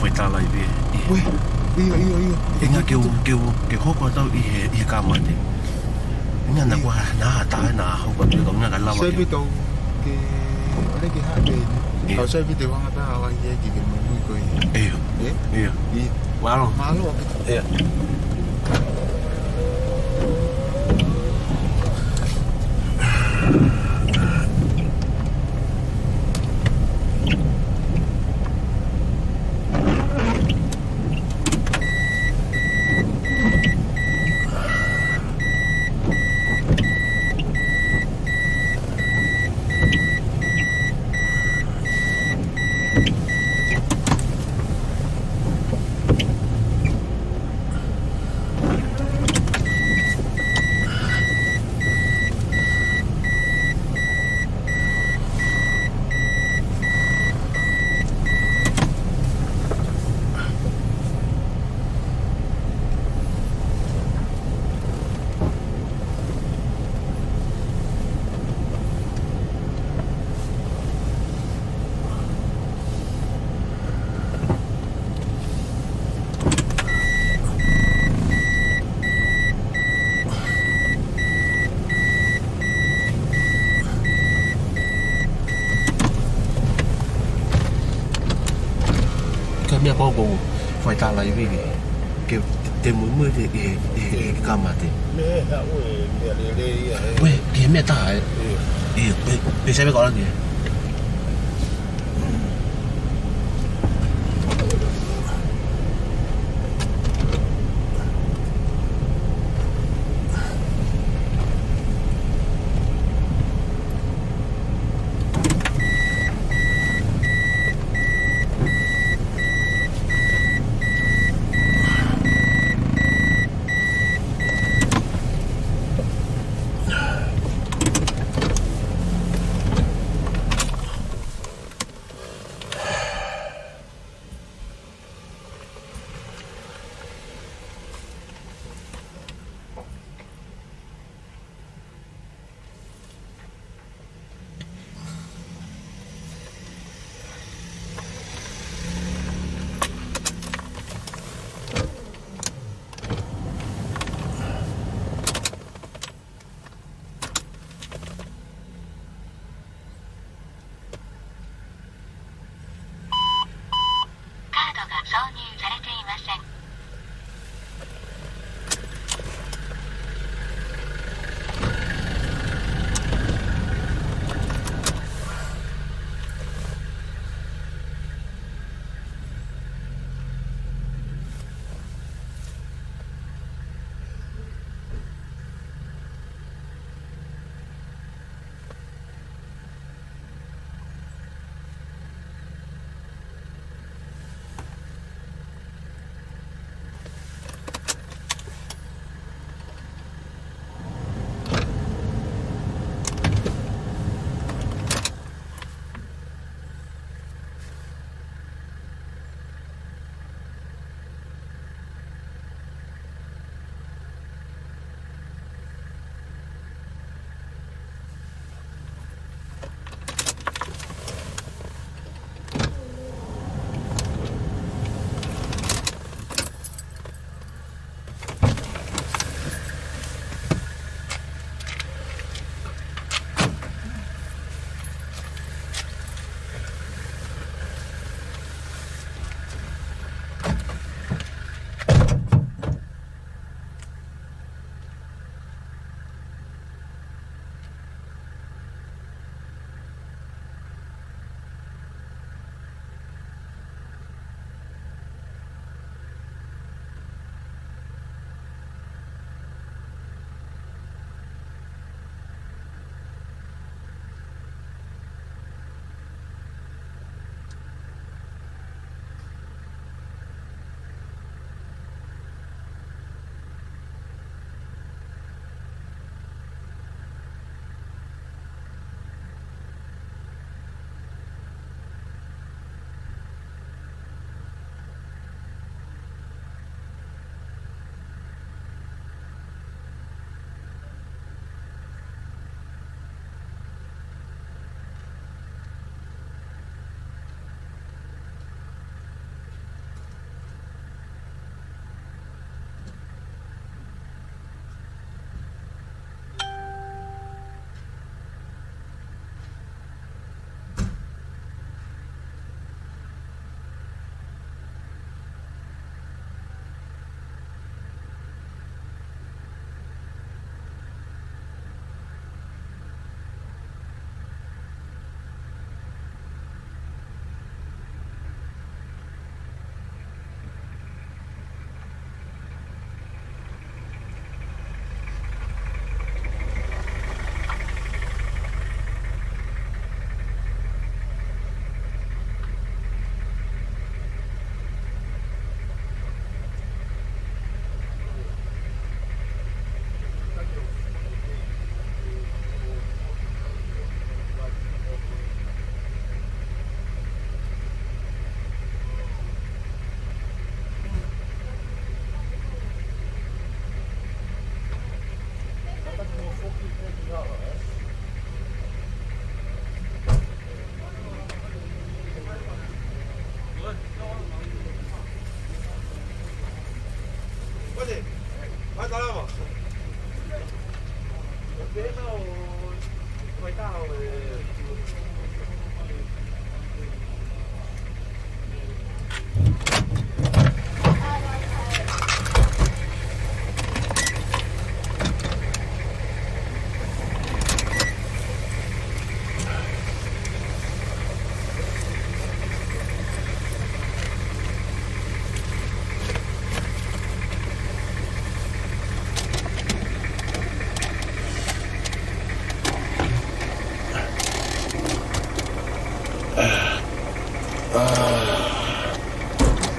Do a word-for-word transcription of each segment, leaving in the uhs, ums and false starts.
Fai tā laivi ē. ʻIo. ʻIo, ʻio, ʻio. ʻInga ke u, ke u, ke hoko atu au ʻi he, ʻi he kāmate. ʻInga naʻa kuo hā, naʻa hā tā, naʻa hoko atu e kau ʻinga ka lava ke. Sēpito ke, ʻoua ke hā pē. ʻIo. Kau sēpito ʻoku hanga tā ʻo ʻai ke, ke muimui koe. ʻIo. Ē? ʻIo. ʻIo. Mālō. Mālō. ʻIo. Ka meʻa pau ʻoku fai tā laivi ke, ke te muimui te, ʻi he, ʻi he, ʻi he kāmate. Meʻa ē, ha ue, meʻa lelei ia, ē. Ue, ke meʻa tā, ē. ʻIo. ʻIo, pe, pe sai me ka ora ni, ē.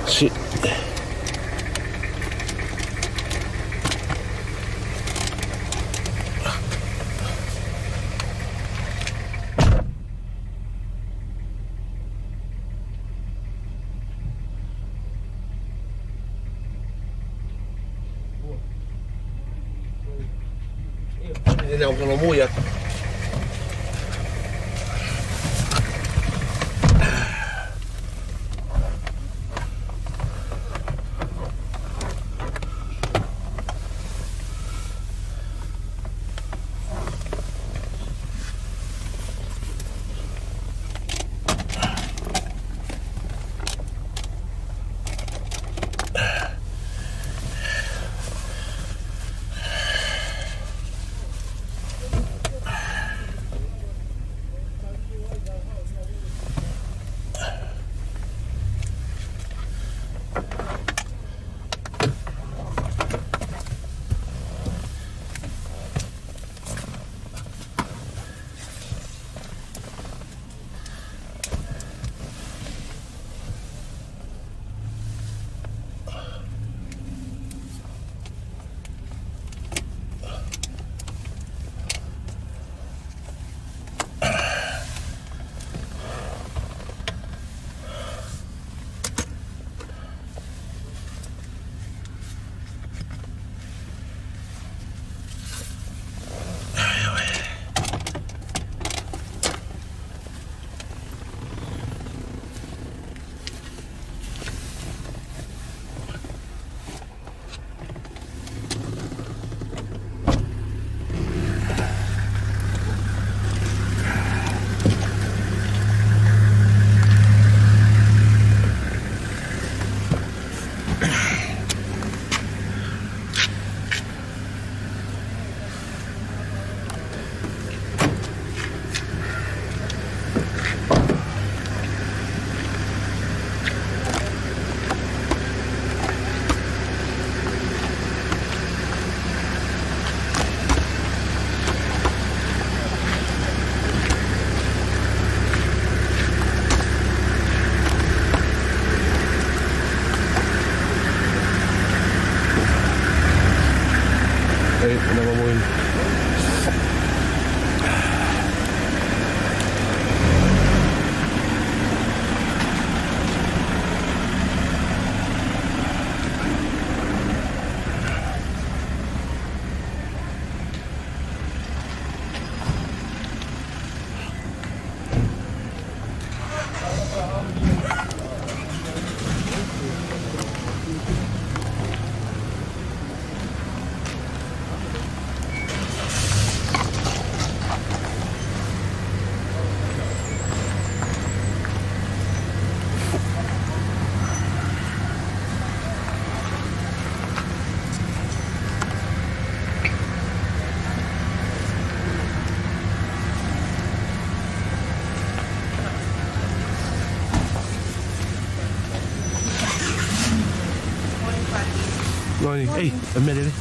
Si. Ina o kono muia. Ei, ʻena mamoin. Morning. Ei, ʻa Melele.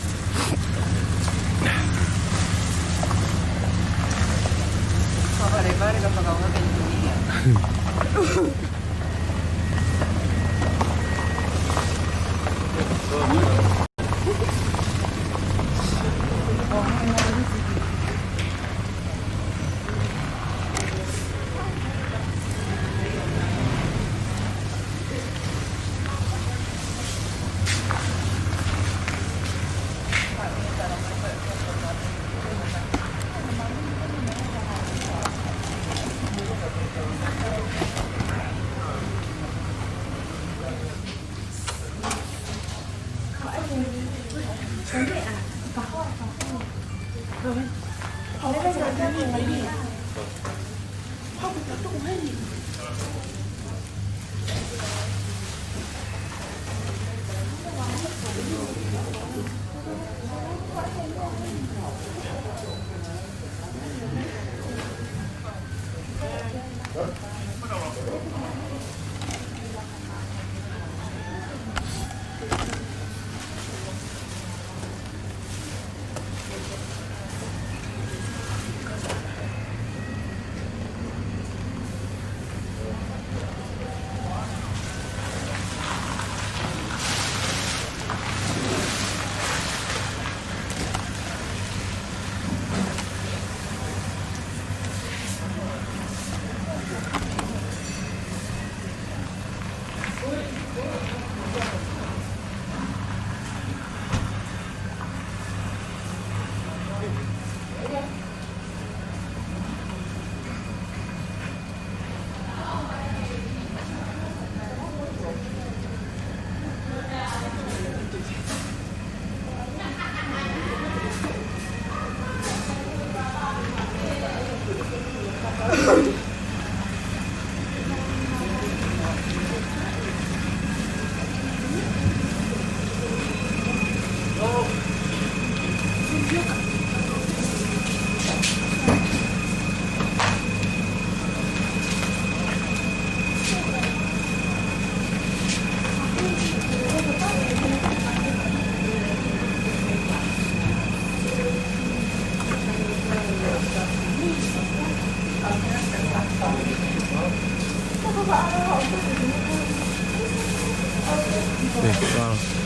Ē, ʻalu.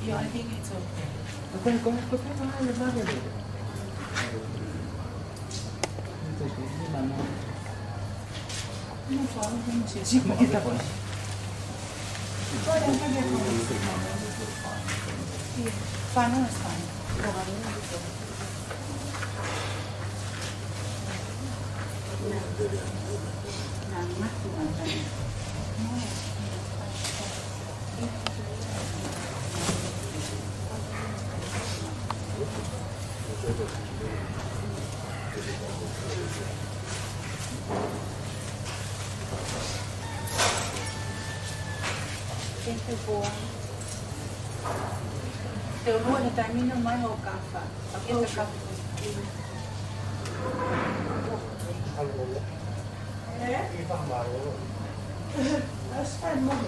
Yeah, I think it's okay. Thank you, Boa. Te ʻolua he taimi ni mai ho kafa. Ka ke kafa. That's fine, Mom.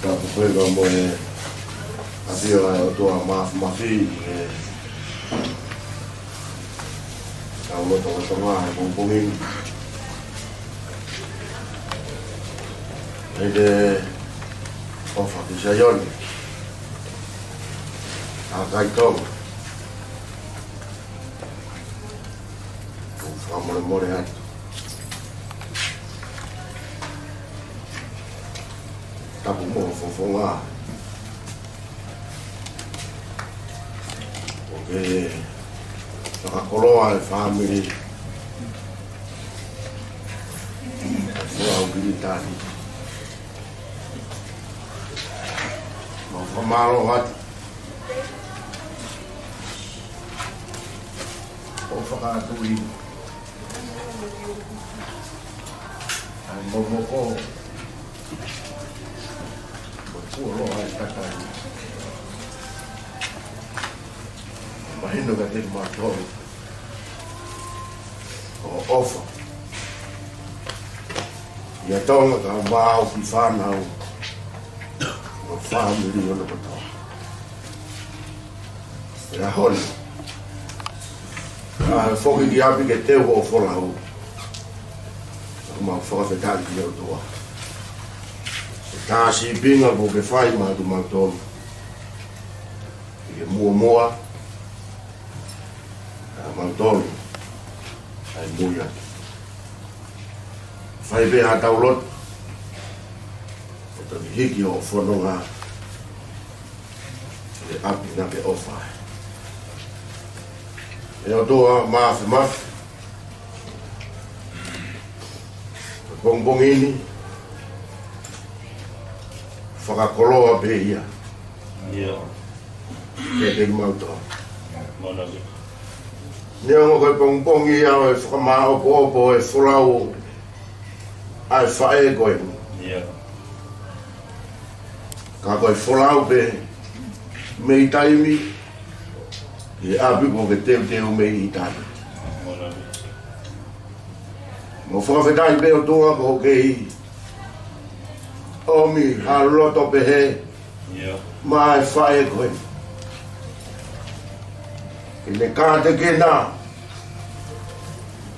Ka ko e fai ka mo e ʻafio ʻa e ʻOtua Māfimafi ʻi he kau lotolotonga he pongipongi ni. ʻI he ʻofa ki Saione, ʻa e kakai Tonga, ʻoku fakamolemole atu. Tapu mo e fofonga. ʻOku ke fakakoloa e fāmili ʻa e folau Pilitānia. Mau fakamālō atu. ʻOku fakaʻatuʻi ʻa e momoko mo e fuoloa ʻa e kakai. Mahino kiate kimautolu hoʻo ʻofa ʻia Tonga kae ʻumaʻā ʻa e fānau mo e fāmili hono kotoa. ʻI he ʻaho ni, ʻa e foki ki ʻapi ke teu hoʻo folau, ʻoku mau fakafetaʻi ki he ʻOtua. Ko e tā sīpinga kuo ke fai maʻa kimautolu, ʻi he muʻomuʻa ʻa mautolu ʻa e mui atu. Fai pē haʻatau lotu, ʻo toki hiki hoʻo fononga ʻi he ʻapi naʻa ke ʻofa ai. ʻE ʻOtua Māfimafi, ko e pongipongi ni, fakakoloa pē ia. ʻIo. Kiate kimautolu. Mālō. Neongo ko e pongipongi ia ʻo e fakamāʻopoʻopo e folau ʻa e faʻē ko eni. ʻIo. Ka ko e folau pē mei taimi, ʻi he ʻapi kuo ke teuteu mei ʻitāniti. Mālō. Mau fakafetaʻi pē ʻOtua ko hoʻo kei ʻomi ha loto pehē, ʻio, maʻa e faʻē ko ē, ke ne kātekina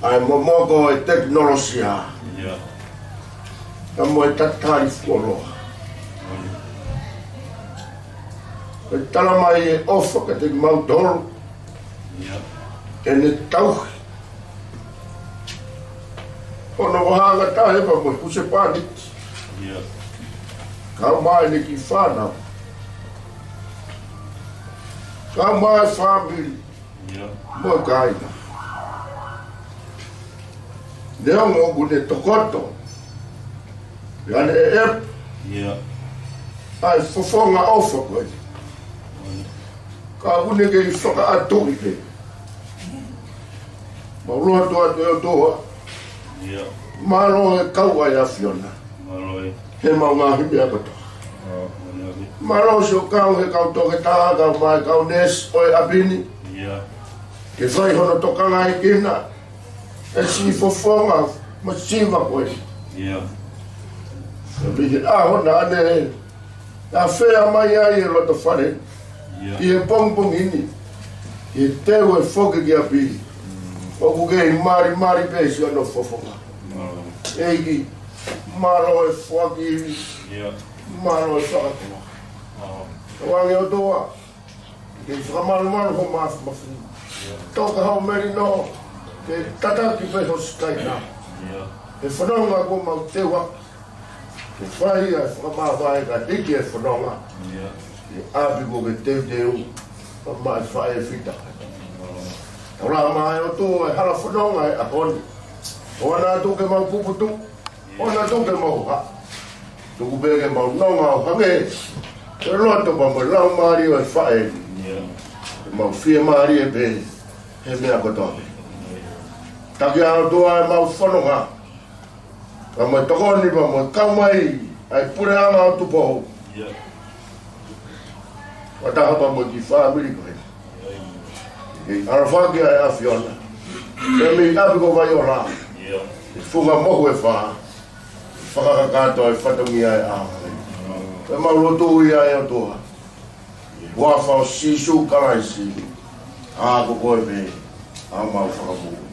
ʻa e momoko ʻo e tekinolosia, ʻio, pea mo e talitali fuoloa. ʻIo. Ko e talamai e ʻofa kiate kimautolu, ʻio, ʻene tauhi hono vahaʻangataʻa pea mo e husepāniti, ʻio, kaeʻumaʻā ʻene kiʻi fānau, kaeʻumaʻā e fāmili, ʻio, mo e kāinga. Neongo ʻoku ne tokoto, ʻa ʻene ʻeʻepa, ʻio, ʻa e fofonga ʻofa ko ē, ka ʻoku ne kei fakaʻatuʻi pē. Mau lotu atu ʻe ʻOtua. ʻIo. Mālō e kau ʻa e ʻAfiona. Mālō e. He mau ngaahi meʻa kotoa. ʻO, mālō e. Mālō siʻo kau he kau toketā, kaeʻumaʻā e kau neesi ʻo e ʻapi ni. ʻIo. Ke fai hono tokangaʻi kina e siʻi fofonga masiva ko ē. ʻIo. Ka mei he ʻaho naʻa ne afea mai ai e loto fale, ʻio, ʻi he pongipongi ni, ʻi he teu e foki ki ʻapi, mm, ʻoku kei malimali pē siʻono fofonga. Mālō. ʻEiki, mālō e foaki ivi. ʻIo. Mālō e fakakoloa. Mālō. Tauange ʻOtua, ke fakamalumalu ho Māfimafi. ʻIo. Toka ho melino, ke tataki pē ho sikaina. ʻIo. He fononga kuo mau teu ʻaki, ke fai ʻa e fakamāvae ka hiki e fononga, ʻio, ʻi he ʻapi kuo ke teuteu maʻa e faʻē fita. Mālō. Taulama ʻe ʻOtua e hala fononga e ʻaho ni. ʻOua naʻa tuku ke mau puputuʻu, ʻoua naʻa tuku ke mau haʻu. Tuku pē ke mau nonga ʻo hangē ko e loto pea mo e laumālie ʻo e faʻē ni. Ke mau fiemālie pē he meʻa kotoa pē. Taki ʻa e ʻOtua ʻemau fononga, pea mo e tokoni, pea mo e kau mai ʻa e puleʻanga ʻo Tupou. ʻIo. Fakataha pea mo e kiʻi fāmili ko ē. ʻIo. Ke ʻalofaki ʻa e ʻAfiona. Pea mei ʻapi ko Vaiola. ʻIo. ʻI he funga mohu ʻe fā. Fakakakato e fatongia ʻo e ʻaho. Pea mau lotu ia ʻe ʻOtua. Huafa ʻo Sīsū Kalaisi, ʻa ko koe pē ʻa homau Fakamoʻui.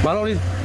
Mālō Lili.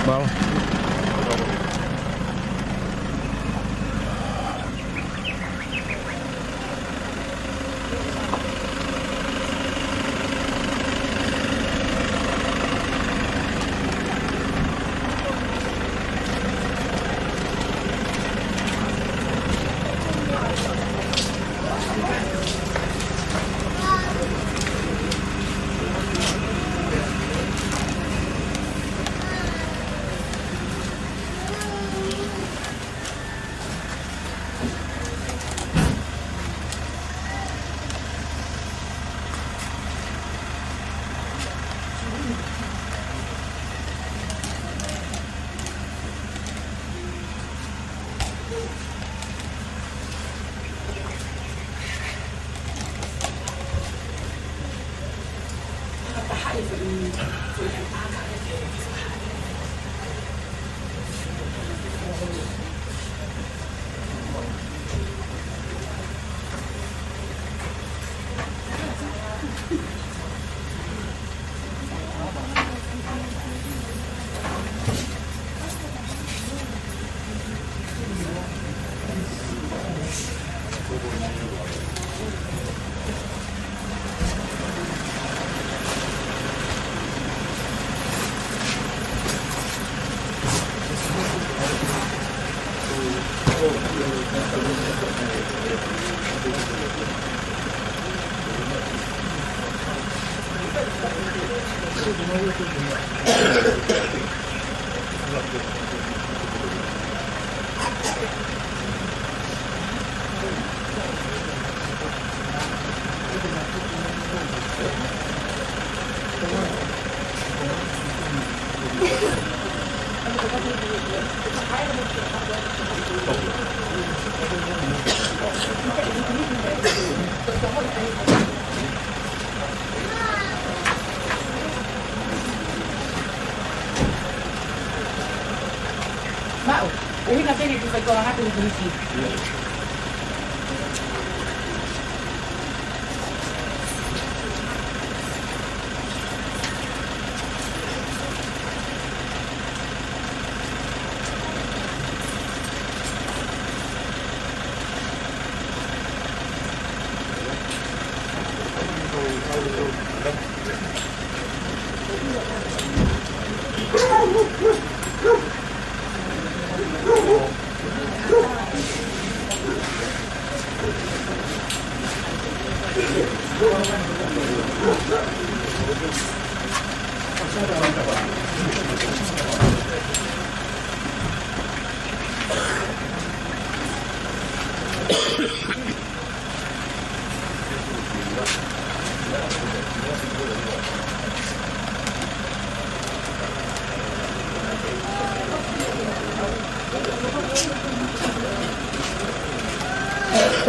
Mālō. Maʻu, ʻuhinga pē ke fai kolaga atu ʻi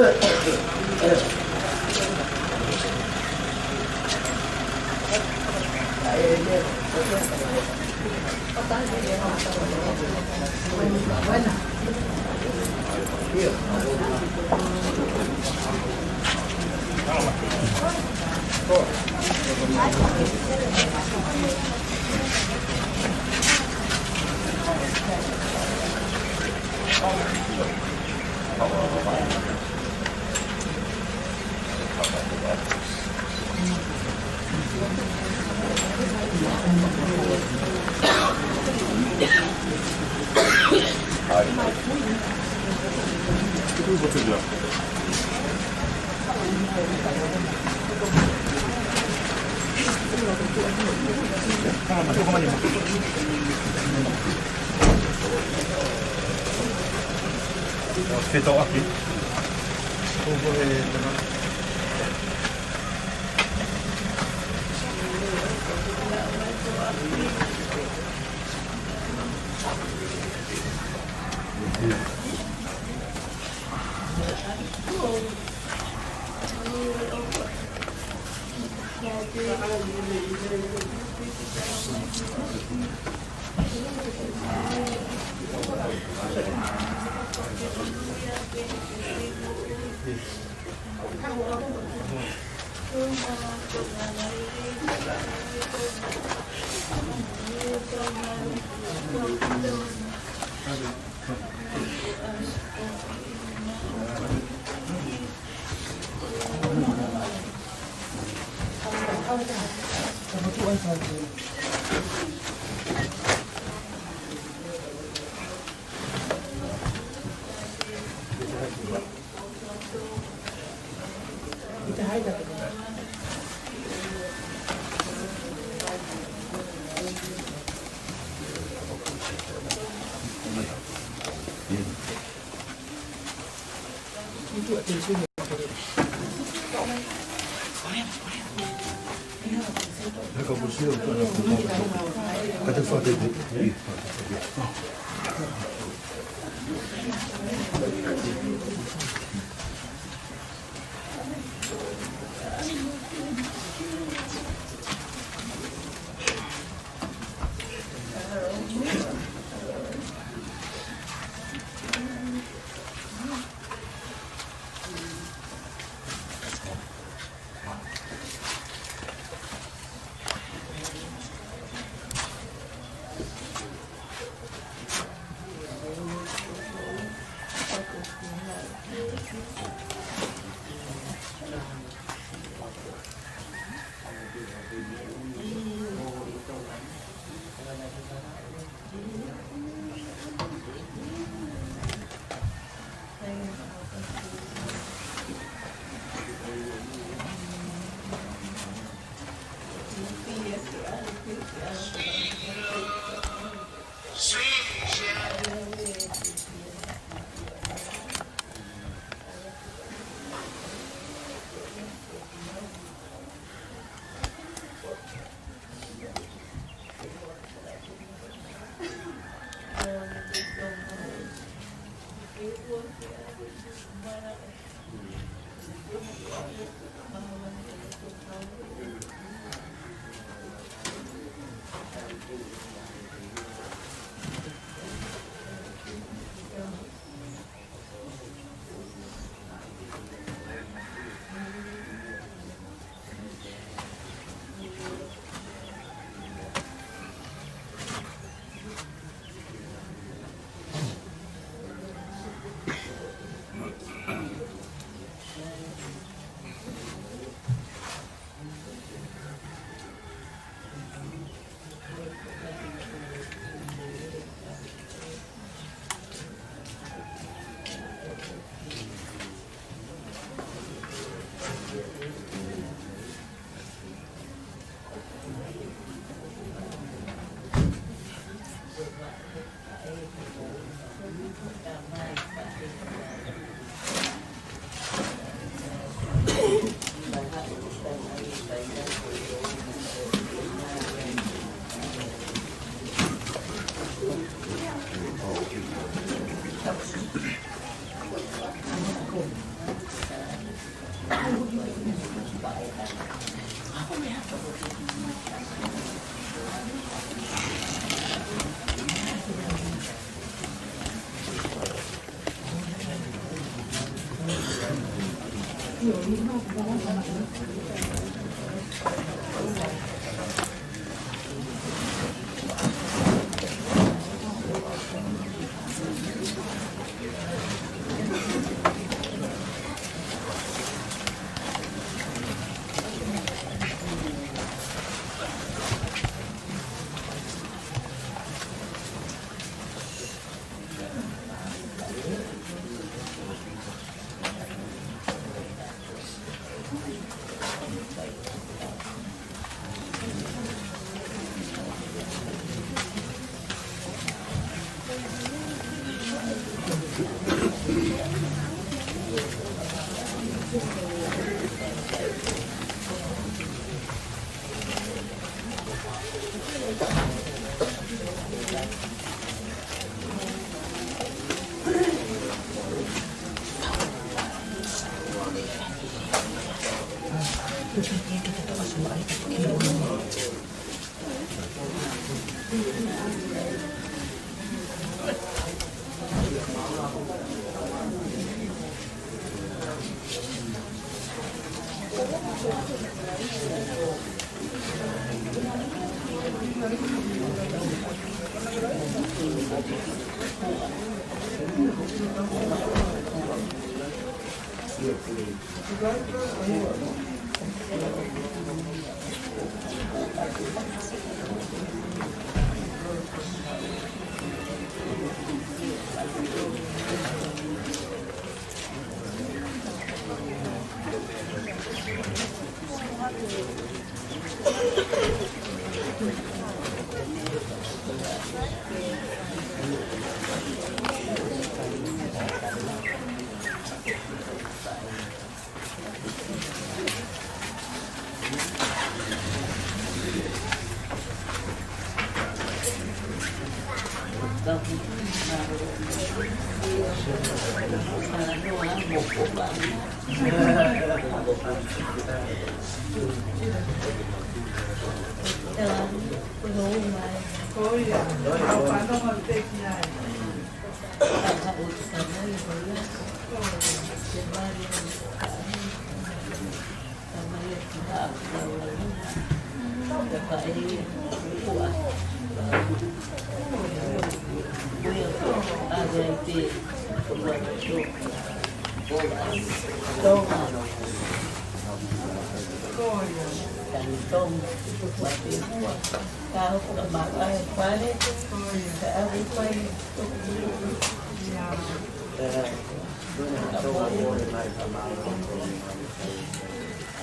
he Fetoʻaki.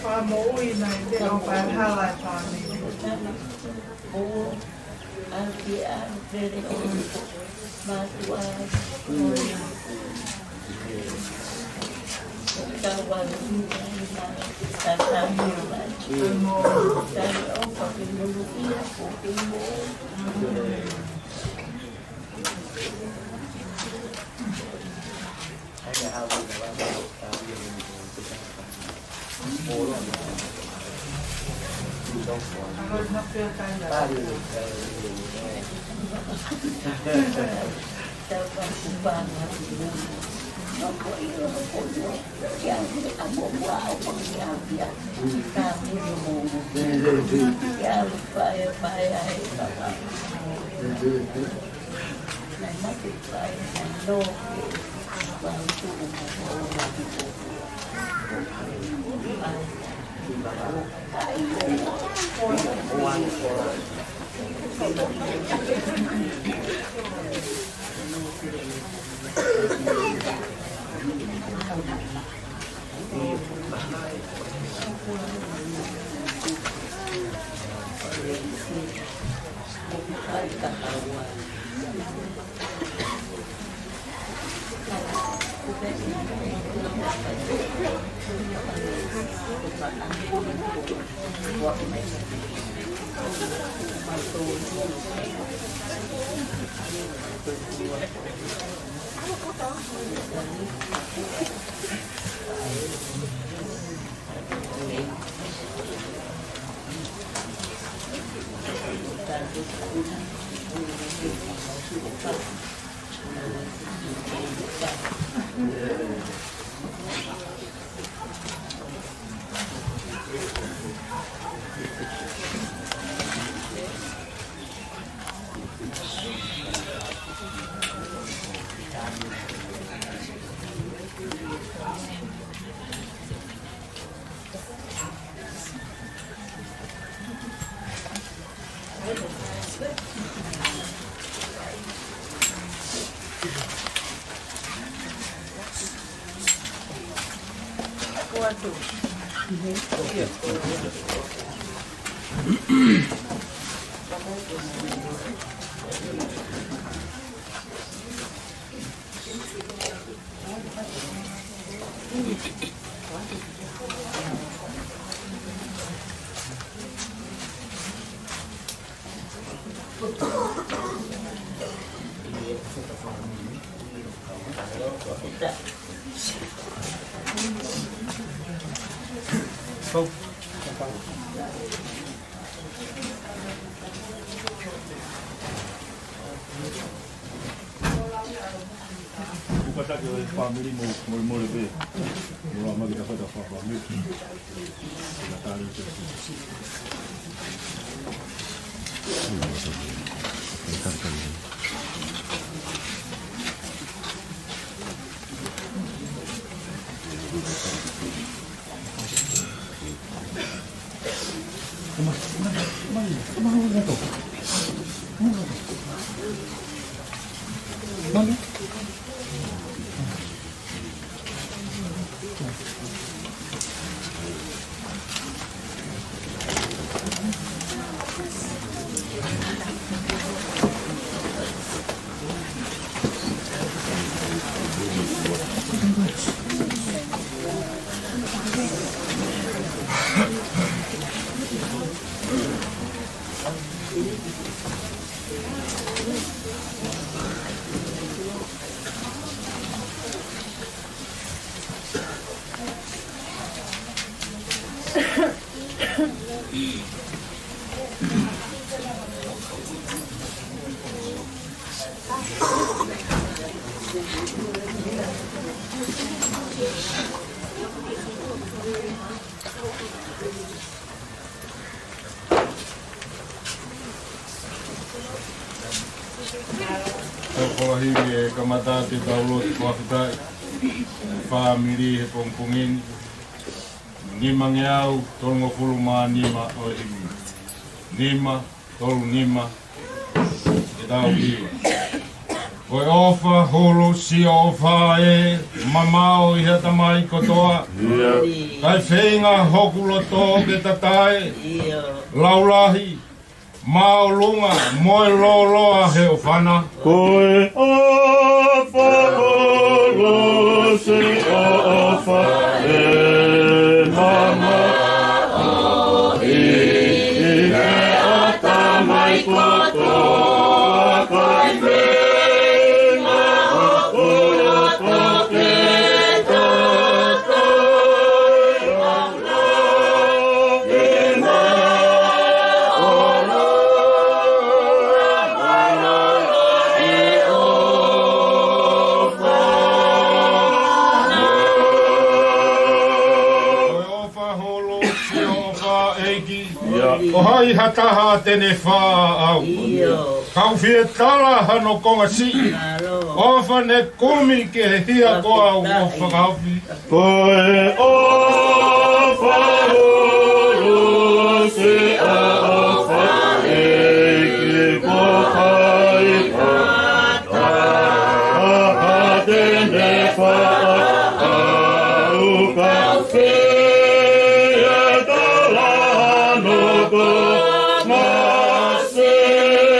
Fakamoʻui mai pē ʻo Valhalla e fāmili. Kātaki ʻo e fāmili mo, mo, mo le pē. Mo la maki ta fata fa fāmili. Ka tali te. Ko e kola himi e kamata te tau lotu fakafetaʻi. Fāmili he pongipongi ni. Nimangeau tolungofulu mā nima ʻo e himi. Nima, tolu nima, ke tau hiva. Ko e ʻofa hulu siʻo ʻofa ē, mamao ʻi he ʻatamai kotoa. ʻIo. Kae feinga hoku loto ke tatae. ʻIo. Laulahi, māʻolunga, mo e lōloa he ʻofa na. Ko e ʻofa hulu siʻo ʻofa ē, mamao ʻi he ʻatamai kotoa, kae feinga hoku loto ke tatae. ʻOfa hulu siʻo ʻofa ʻEiki. ʻIo. ʻO hai ha taha te ne fā au. ʻIo. Kau fie tala hano konga siʻi. ʻOfa ne kumi ke hia ko au ʻo fakahaofi. Ko e ʻofa hulu siʻo ʻofa ʻEiki, ko hai ha taha te ne fā au, kau fie tala hano konga siʻi.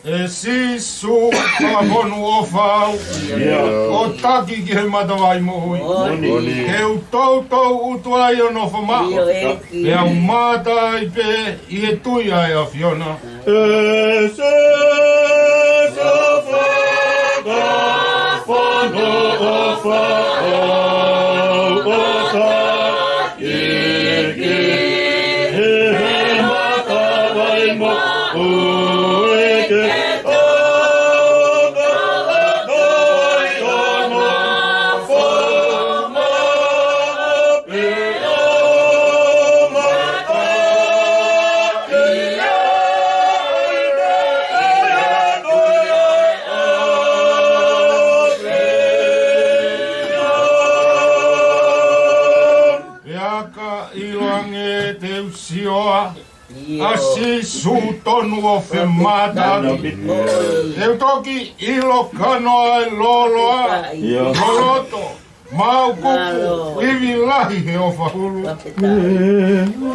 ʻE Sīsū, fakafonu ʻofa au. ʻIo. ʻO taki ki he matavai moʻui. Moʻoni. Ke u toutou ʻutu ai ʻo nofo maʻu. ʻIo, ʻEiki. Pea u mamata ai pē ʻi he tui ʻa e ʻAfiona. ʻE Sīsū, fakafonu ʻofa au, ʻo taki ki he matavai moʻui, ke u toutou ʻutu ai ʻo nofo maʻu. Pea ka ʻiloange te u sio ʻa ʻIo. Sīsū tonu ʻo femātaaki. ʻIo. Te u toki ʻilo kanoa e lōloa. ʻIo. Loloto. Māʻukupu. Mālō. Ivi lahi he ʻofa hulu. Fakafetaʻi. ʻIo.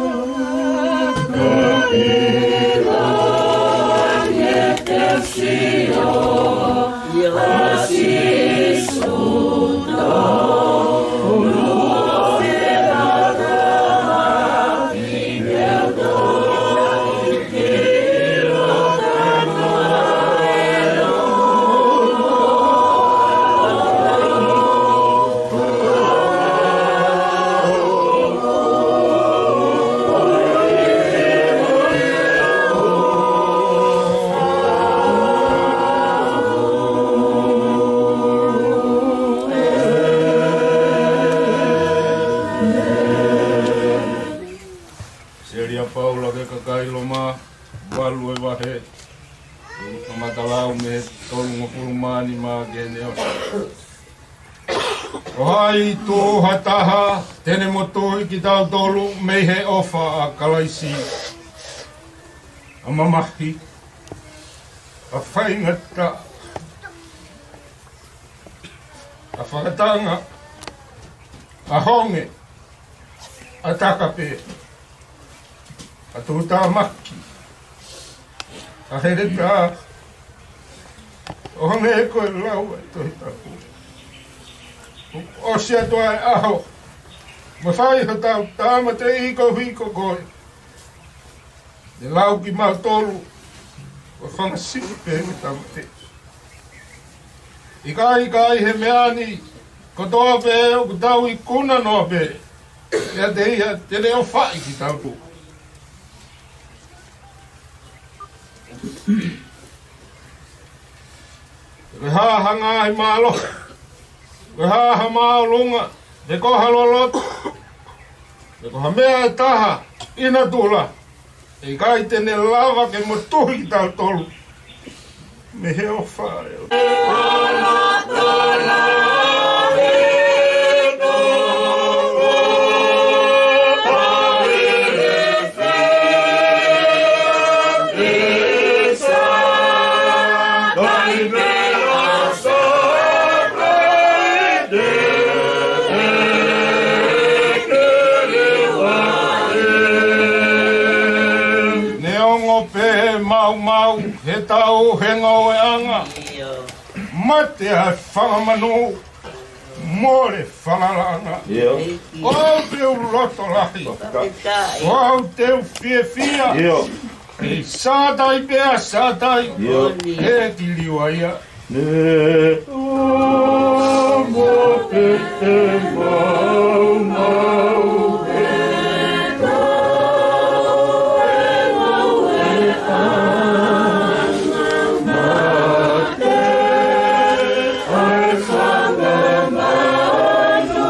Seli ʻa Paula ki he kakai Loma, valu e vahe, ʻuluaki kamata lau mei he tolungofulu mā nima ki heʻene ʻosi. Ko hai tuʻu ha taha te ne motuhi kitautolu mei he ʻofa ʻa Kalaisi? ʻA mamahi, ʻa faingataʻa, ʻa fakatanga, ʻa honge, ʻa takape, ʻa tuʻutāmaki, ʻa heletā, ʻo hangē ko e lau ʻa e Tohi Tapu. ʻOsi atu ʻa e ʻaho, mo fai hotau tāmateʻi koeʻuhi ko koe. Ne lau kimautolu, ʻo fanga siʻi pē mo tāmateʻi. ʻIkai, ʻikai, he meʻa ni kotoa pē ʻoku tau ikuna noa pē ʻiate ia te ne ʻofaʻi kitautolu. Ko e hā ha ngaahi mālohi, ko e hā ha māʻolunga, pe ko ha loloto, pe ko ha meʻa ʻe taha ʻi natula, ʻe ʻikai te ne lava ke motuhi kitautolu mei he ʻofa ʻa e ʻOtua. Neongo pē maumau he tau he ngoueʻanga, mate ʻa e fanga manu, mole fanga langa. ʻIo. ʻOku ou loto lahi, ʻoku ou fiefia. ʻIo. Sātai pea sātai. ʻIo. He kiliua ia. Ne amo pe e mau mau e kau e mau e ʻa mate ʻa e fanga manu.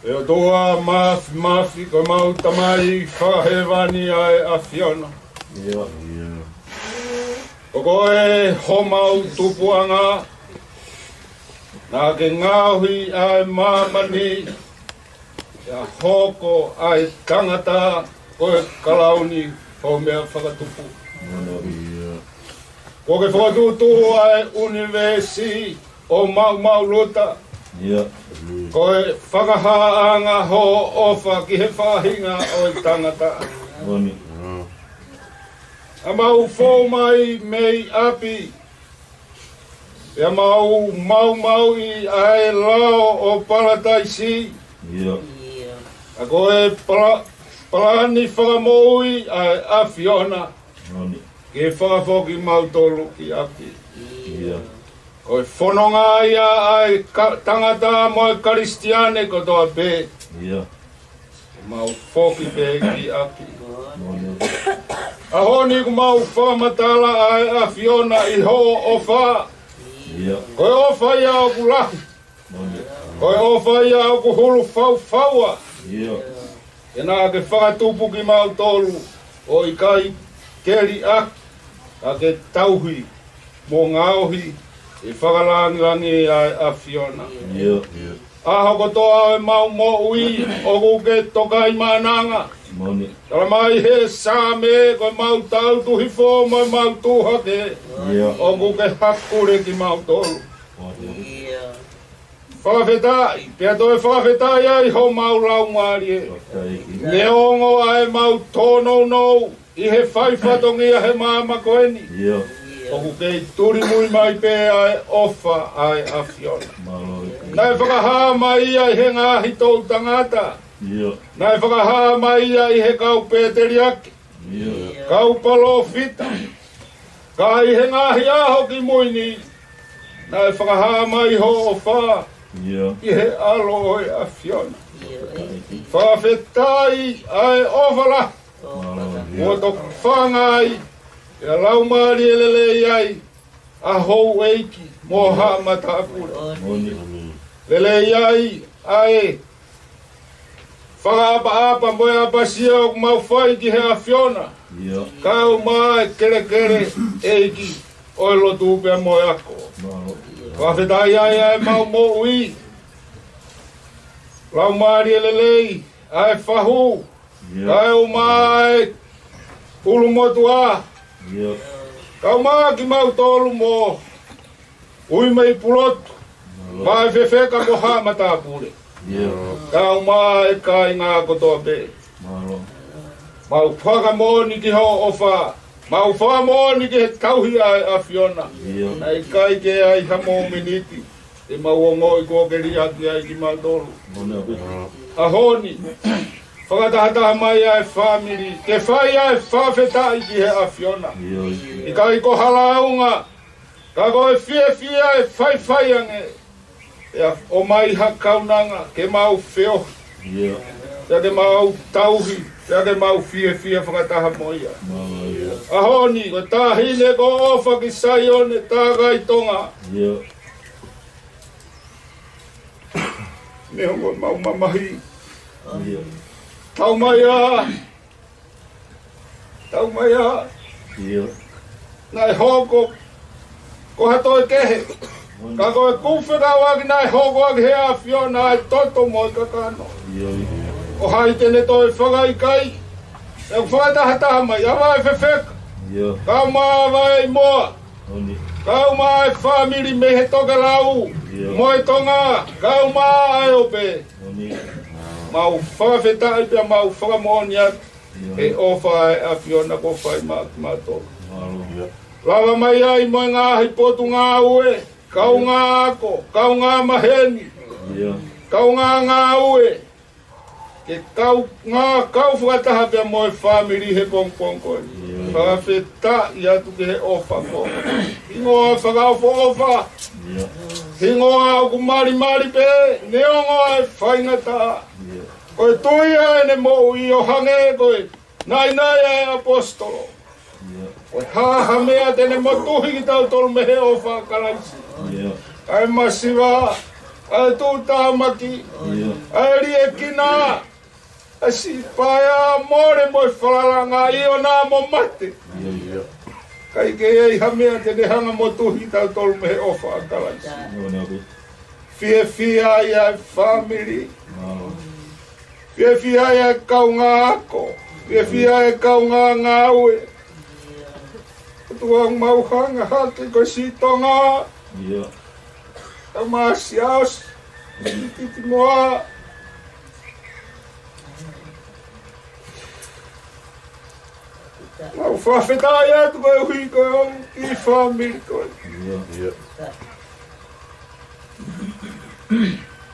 ʻE ʻOtua Māfimafi, ko homau Tamai fakahēvani ʻa e ʻAfiona. ʻIo. Ko koe homau tupuʻanga, naʻa ke ngaohi ʻa e māmani, pea hoko ʻa e tangata ko e kalauni ʻo e meʻa fakatupu. ʻIo. Kuo ke fakatuʻutuʻu ʻa e ʻunivēsi ʻo maumau luta. ʻIo. Ko e fakahāʻanga hoʻo ʻofa ki he faʻahinga ʻo e tangata. ʻIo. ʻA mau fou mai mei ʻapi, pea mau maumauʻi ʻa e lao ʻo Palataisi. ʻIo. ʻA ko e pala-, palani fakamoʻui ʻa e ʻAfiona. ʻIo. Ke fakafoki mautolu ki ʻapi. ʻIo. Ko e fononga ia ʻa e ka-, tangata mo e Kalisitiane kotoa pē. ʻIo. Mau foki pē ki ʻapi. ʻAho ni kuo mau fakamatala ʻa e ʻAfiona ʻi hoʻo ʻofa. ʻIo. Ko e ʻofa ia ʻoku lahi. Ko e ʻofa ia ʻoku hulu faufaua. ʻIo. Ke naʻa ke fakatupu kimautolu ʻo ʻikai ke liʻaki, ka ke tauhi mo ngaohi ʻi he fakalāngilangi ʻa e ʻAfiona. ʻIo. ʻAho kotoa ʻo ʻemau moʻui ʻoku ke tokaimaʻananga. Moʻoni. Tala mai he Saame, ko ʻemau tautuhifo mo ʻemau tuʻu hake, ʻIo. ʻoku ke hakule kimautolu. Moʻoni. Fakafetaʻi, pea toe fakafetaʻi ai homau laumālie. Fakafetaʻi. Neongo ʻa ʻemau tōnounou, ʻi he fai fatongia he māmani ko eni. ʻIo. ʻOku kei tulimui mai pē ʻa e ʻofa ʻa e ʻAfiona. Mālō. Naʻe fakahā mai ia ʻi he ngaahi toʻu tangata. ʻIo. Naʻe fakahā mai ia ʻi he kau pēteliake. ʻIo. Kau palōfita. Ka ʻi he ngaahi ʻaho kimui ni, naʻe fakahā mai hoʻo ʻofa. ʻIo. ʻI he ʻAlo ʻo e ʻAfiona. Fakafetaʻi ʻa e ʻofa lahi. Mālō. ʻIo. Kuo tokanga ai, ʻa e Laumālie Lelei ai, ʻa houʻeiki mo haʻa matāpule. Moʻoni. Lelei ai, ʻa e fakaʻapaʻapa mo e ʻapasia ʻoku mau fai ki he ʻAfiona. ʻIo. Kau mai kelekele ʻeiki ʻo e lotu pea mo e ako. Mālō. Fakafetaʻi ai ʻa e mau moʻui. Laumālie Lelei, ʻa e fahu. ʻIo. Kau mai ʻulumotuʻa. ʻIo. Kau mai kimautolu mo ui mei Pulotu. Mālō. Mai fefeka mo haʻa matāpule. ʻIo. Kau mai kāinga kotoa pē. Mālō. Mau fakamoʻoni ki hoʻo ʻofa. Mau fakamoʻoni ki he tauhi ʻa e ʻAfiona. ʻIo. Naʻe ʻikai ke ʻi ai ha momeniti te mau ongoʻi kuo ke liʻaki ai kimautolu. Moʻoni. ʻAho ni, fakatahataha mai ʻa e fāmili ke fai ʻa e fakafetaʻi ki he ʻAfiona. ʻIo. ʻIkai ko ha lāunga, ka ko e fiefia ʻe faifai ange. ʻIo, ʻomai ha kaunanga ke mau feohi. ʻIo. Pea ke mau tauhi, pea ke mau fiefia fakataha mo ia. Mālō. ʻIo. ʻAho ni, ko e taʻahine ko ʻOfa ki Saione, Takai Tonga. ʻIo. Neongo ʻemau mamahi. ʻIo. Tau mai ā. Tau mai ā. ʻIo. Naʻe hoko ko ha toe kehe. Ka ko e kupu fekauʻaki naʻe hoko ʻaki he ʻAfiona ʻa e toto mo e kakano. ʻIo, ʻio. Ko hai te ne toe fakaʻikaiʻi. ʻE fakatahataha mai, ʻa e fefeka. ʻIo. Kau mai ʻa e moa. Moʻoni. Kau mai ʻa e fāmili mei he tokelau. ʻIo. Mo e Tonga, kau mai ʻa e ope. Moʻoni. Mau fakafetaʻi pea mau fakamoʻoni atu. ʻIo. He ʻofa ʻa e ʻAfiona kuo fai maʻa kimautolu. Mālō. ʻIo. Lava mai ai mo e ngaahi potungāue, kaungā ako, kaungā maheni, ʻIo. kaungā ngāue. Ke kau ngā kau fakataha pea mo e fāmili he pongipongi ko eni. ʻIo. Fakafetaʻi atu ki he ʻofa ko. Hingoa fakaʻofoʻofa. ʻIo. Hingoa ʻoku malimali pē, neongo ʻa e faingataʻa. ʻIo. Ko e tui ʻa ʻene moʻui ʻo hangē ko e naʻinaʻi ʻa e ʻaposetolo. ʻIo. Ko e hā ha meʻa te ne motuhi kitautolu mei he ʻofa ʻa Kalaisi. ʻIo. ʻA e masiva, ʻa e tuʻutāmaki, ʻIo. ʻa e liʻekina, ʻa e siʻi paea mole mo e falalaʻanga ʻi ʻona mo mate. ʻIo, ʻio. ʻIkai ke ʻi ai ha meʻa te ne hanga motuhi kitautolu mei he ʻofa ʻa Kalaisi. ʻIo, nā pē. Fiefia ai ʻa e fāmili. Mālō. Fiefia ai ʻa e kaungā ako. Fiefia ai ʻa e kaungā ngāue. ʻOtua mau hanga hake ko e siʻi Tonga. ʻIo. Tau masiasi. Titi moa. Mau fakafetaʻi atu koeʻuhi ko e ongo kiʻi fāmili ko ē. ʻIo. ʻIo.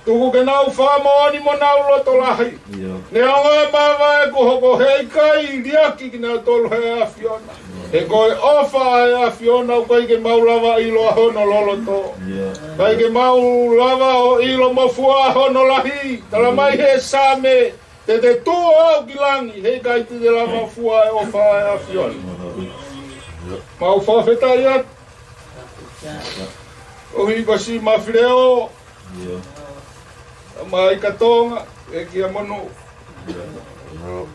Tuku ke nau fakamoʻoni mo nau loto lahi. ʻIo. Neongo ʻa e māvae kuo hoko he ʻikai liʻaki kinautolu he ʻAfiona. He ko e ʻofa ʻa e ʻAfiona ʻoku ʻikai ke mau lava ʻilo ʻa hono loloto. ʻIo. ʻIkai ke mau lava ʻo ʻilo mo fua ʻa hono lahi. Tala mai he Saame, te te tuʻu ʻo aʻu ki langi, he ʻikai te te lava fua e ʻofa ʻa e ʻAfiona. Mau fakafetaʻi atu. ʻOhi ko siʻi Mafileo. ʻIo. Mai ka Tonga, ʻEiki ʻa Monu. ʻIo.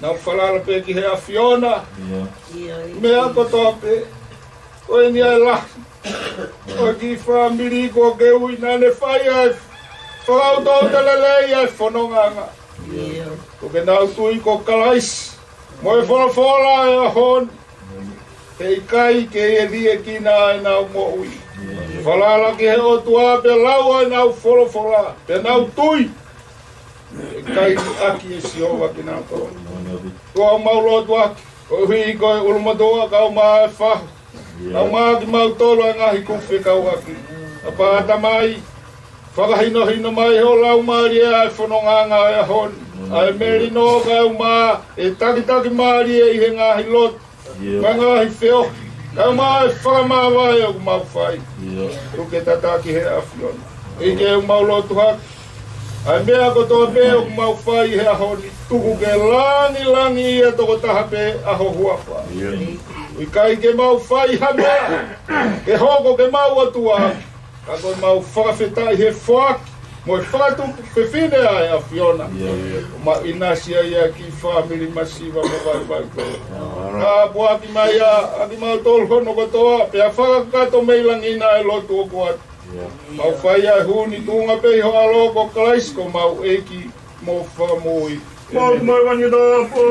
Nau falala pē ki he ʻAfiona. ʻIo. Meʻa kotoa pē. Ko eni ʻa e lahi ʻo e kiʻi fāmili kuo ke ui naʻa ne fai ʻa e fakaʻutoʻuta lelei ʻa e fonongaʻanga. ʻIo. Kuo ke nau tui ko Kalaisi. Mo e folofola ʻo e ʻaho ni. He ʻikai ke ʻi ai ha liʻekina ʻenau moʻui. Falala ki he ʻOtua pea lau ʻenau folofola. Pea nau tui. ʻIkai ʻaki ʻe Sihova kinautolu. Ko ʻemau lotu ʻaki, koeʻuhi ko e ʻulumotuʻa kae ʻumaʻā e fahu, kae ʻumaʻā kimautolu ʻa e ngaahi kupu fekauʻaki. ʻApā Tamai, fakahinohino mai ho Laumālie ʻa e fononga ʻo e ʻaho ni, ʻa e melino kae ʻumaʻā e takitaki mālie ʻi he ngaahi lotu, mo e ngaahi feohi, kae ʻumaʻā e fakamāvae ʻoku mau fai. Tuku ke tataki ʻe he ʻAfiona. ʻEiki, ʻoku mau lotu hake, ʻa e meʻa kotoa pē ʻoku mau fai he ʻaho ni, tuku ke langilangiʻia tokotaha pē ʻa ho huafa. ʻIkai ke mau fai ha meʻa ke hoko ke mau ʻOtua, ka ko ʻemau fakafetaʻi he foaki mo e fakatupu fefine ʻa e ʻAfiona. Mau ʻinasi ai ʻa e kiʻi fāmili masiva mo vaivai pē. Ka puaki mai ʻa kimautolu hono kotoa, pea fakakakato mei langi na ʻa e lotu ʻoku ʻoatu. Mau fai ʻa e hū ni tuʻunga pē ʻi ho ʻAlo ko Kalaisi ko homau ʻEiki mo Fakamoʻui. Mau mai vani tapu.